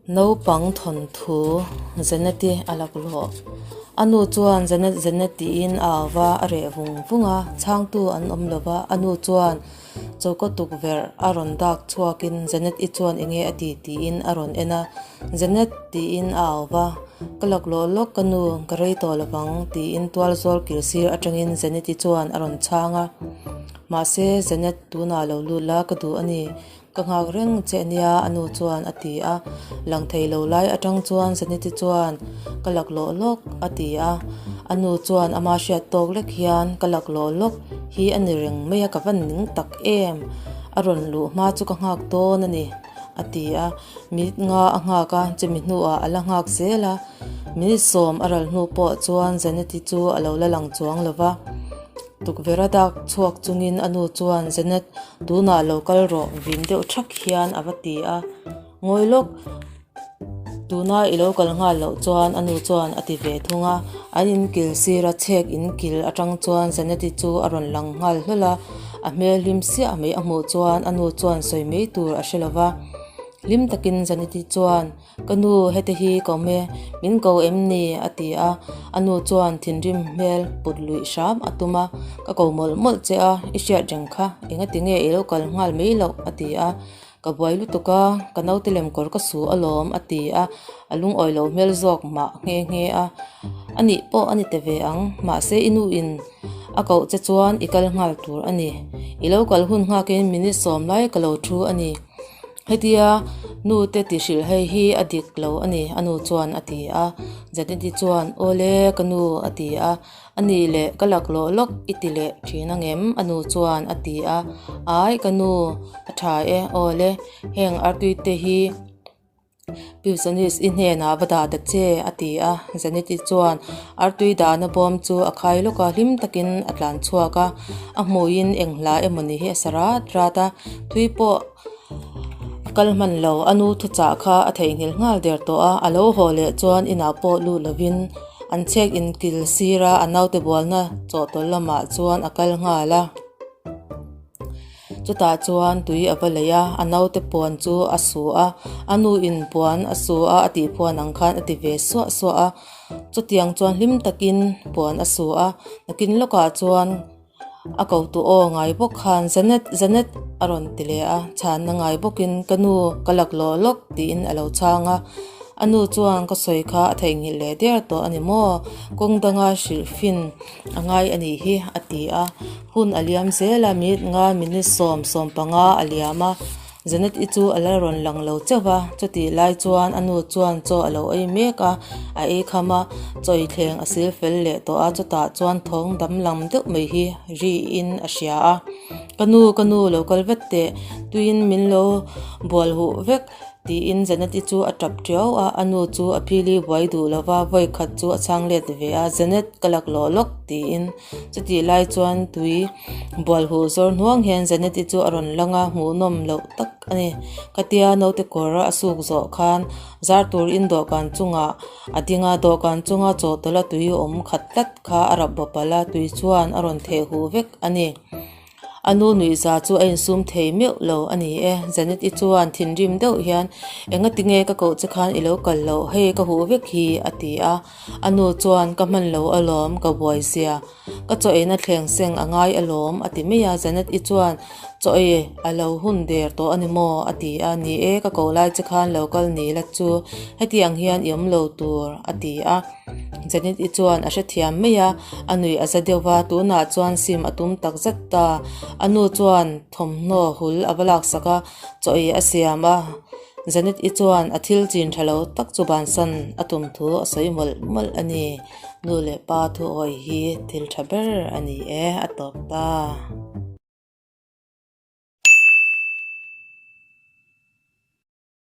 Naupang thawnthu Janet-i a laklawh. A nu chuan Janet Janet tiin a au va, a reh vung vung a, chhangtu an awm lo va, a nu chuan choka tukverh a rawn dak chhuakin Janet-i chuan enge a ti tiin a rawn en a, Janet tiin a au va, ka laklawh lawk ka nu, ka rei tawh lo vang tiin tual zawl kil sir atangin Janet-i chuan a rawn chhang a. Mahse Janet tunah lo lut la ka duh a ni. Ka nghak reng che ania a nu chuan a ti a. Lang thei lo lai atang chuan Janeti chuan ka laklawh lawk a ti a. A nu chuan ama hriat tawk lek hian ka laklawh lawk hi a ni reng mai a ka van ning tak em. A rawn luh hma chu ka nghak dawn a ni a ti a. Minute nga a nghak a, chumi hnuah a la nghak zel a. Minute sawm a ral hnu pawh chuan Janeti chu a lo la lang chuang lo va. Tukverh a dak chhuak chungin a nu chuan Janet tunah lo kal rawh vin deuh thak hian a va ti a. Ngawi lawk, tuna i lo kal nghal loh chuan a nu chuan a ti ve thung a. An inkil sir a chhek inkil atang chuan Janet-i chu a rawn lang nghal hlawl a. A hmel hlim siah mai a hmuh chuan a nu chuan sawi mai tur a hre lo va. Hlim takin Janet-i chuan Ka nu, heti hi ka awm e, min ko em ni? a ti a. A nu chuan thinrim hmel put luih hram a tum a, Ka ko mawlh mawlh che a, i hriat reng kha, engati nge i lo kal nghal mai loh? a ti a. Ka buai lutuk a, ka naute lem kawr ka su alawm, a ti a. A lungawi lo hmel zawk mah nghe nghe a. A nih pawh a ni ta ve ang, mahse i nuin a koh che chuan i kal nghal tur a ni. I lo kal hun nghakin minute sawm lai ka lo thu a ni. Hetia nu te ti hrilh hei hi a dik lo a ni, a nu chuan a ti a. Janeti chuan, Awle ka nu a ti a. A nih leh ka laklawh lawk i ti leh thin angem? a nu chuan a ti a. Ai ka nu, a tha e, awle heng artui te hi Piusanis i hnenah va dah ta che a ti a. Janeti chuan artui dahna bawm chu a khai lawk a, hlim takin a tlan chhuak a. A hmuiin eng hla emawni hi a sa rat rat a, thui pawh A kal hman lo, a nu thuchah kha a theihnghilh nghal der tawh a, a lo haw leh chuan inah pawh lut lovin an chhek inkil sir a, a naute bualna chawhtawlh lamah chuan a kal nghal a. Chutah chuan tui a va lei a, a naute puan chu a su a, a nu in puan a su a a tih phuan ang khan a ti ve suah suah a, chutiang chuan hlim takin puan a su a, nakin lawkah chuan A ko tu aw ngai bawk khan Janet, Janet a rawn ti leh a, chhanna ngai bawkin ka nu ka laklawh lawk tiin a lo chhang a. A nu chuan ka sawi kha a theihnghilh leh der tawh a ni maw? Kawng danga hrilh fin a ngai a nih hi a ti a. Hun a liam zel a, minute nga minute sawm sawm panga a liam a. Janet i chu a la rawn lang lo chauh va, chutih lai chuan a nu chuan chaw a lo ei mek a, a ei kham a, chaw ei thleng a sil fel leh tawh a, chutah chuan thawng dam lam deuh mai hi riin a hria a, Ka nu, ka nu lo kal vet teh, tuiin min lo bual huh vek tiin Janet i chu a tap tiau a, a nu chu a phili buai duh lo va, vawi khat chu a chhang let ve a, Janet ka laklawh lawk tiin chutih lai chuan tui Bual huh zawr hnuang hian Janeti chu a rawn lang a, hmuhnawm loh tak a ni. Khatia naute kawr a suk zawh khan zar turin dawhkan chungah a ding a, dawhkan chunga chawhtawlh a tui awm khat tlat kha a rap bawp alh a, tui chuan a rawn theh huh vek a ni. A nu nuihza chu a insum thei meuh lo a ni e. Janeti chuan thinrim deuh hian, Engatinge ka koh che khan i lo kal loh, hei ka huh vek hi a ti a. A nu chuan, Ka hman lo alawm, ka buai zia. Ka chaw eina thleng seng a ngai alawm a ti mai a, Janet i chuan chaw ei a lo hun der tawh a ni maw? a ti a, ni e ka ko lai che khan lo kal ni la chu heti ang hian i awm lo tur a ti a, Janet i chuan a hrethiam mai a, a nuih a za deuh va, tunah chuan sim a tum tak zet ta, a nu chuan thawmhnaw hul a va laksak a, chaw ei a siam a, Janet i chuan a thil chin tha lo tak chu bansan a tum thu a sawi mawlh mawlh a ni. Nu leh pa thuawi hi thil tha ber a ni e, a tawp ta.